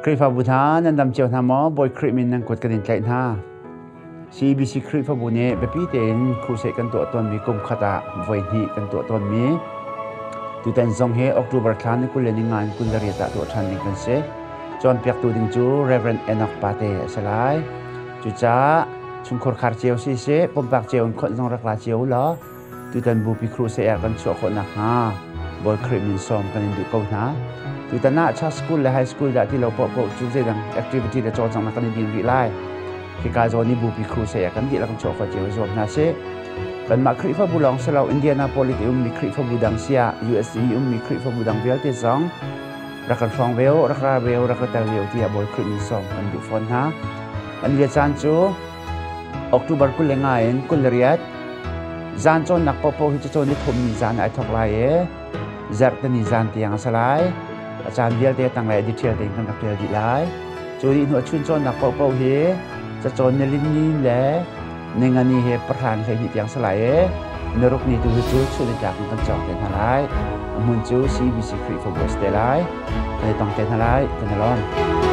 Khrihfabu hna nan dam cio hna maw? Bawi Khrih min nan kut kan in tlaih hna. CBC Khrihfabu nih biapi tein crusade kan tuah tawnmi kum khat ah voi hnih kan tuah tawnmi tutan zong hi October thla ni 25 in 28 ah tuah ṭhan ding kan si. Cawnpiaktu ding cu Reverend Enoch Pate a si lai. Cucaah chungkhur khar cio si seh, pumpak cio in khonh zong rak la cio law tutan bupi crusade ah kan chuah khawh nakhnga Bawi Khrih min sawm kan in duh ko hna. Tutan ah church school le high school dah ti lo paohpaoh cu zeidang activity le cawlcanghnak kan i din rih lai. Hika zawn i bupi crusade ah kan dihlak kan chuah khawh cio i zuam hna sih. Kanmah Khrihfabu lawng si lo Indianapolis i ummi Khrihfabu dang siah USA i ummi Khrihfabu dang vialte zong rak kan hrawng ve u, rak ra ve u, rak ra tel ve u tiah Bawi Khrih min sawm kan duh fawn hna. Kan bia caan cu October 25 in 28 zan cawnnak paohpaoh hi cacawn i thummi zan ai thawk lai i zarhteni zan tiang a si lai. A caan vialte a tanglei detail tein kan rak ṭial dih lai. Cu dih hnu a chun cawnnak paohpaoh hi cacawn nilin ni le ningani he pahran 12 tiang si lai i niruk ni tu hi cu chun ni tlak in kan cawng te hna lai. A hmun cu CBC Khrihfabu a si te lai. Kan i tong te hna lai. Kan i lawm.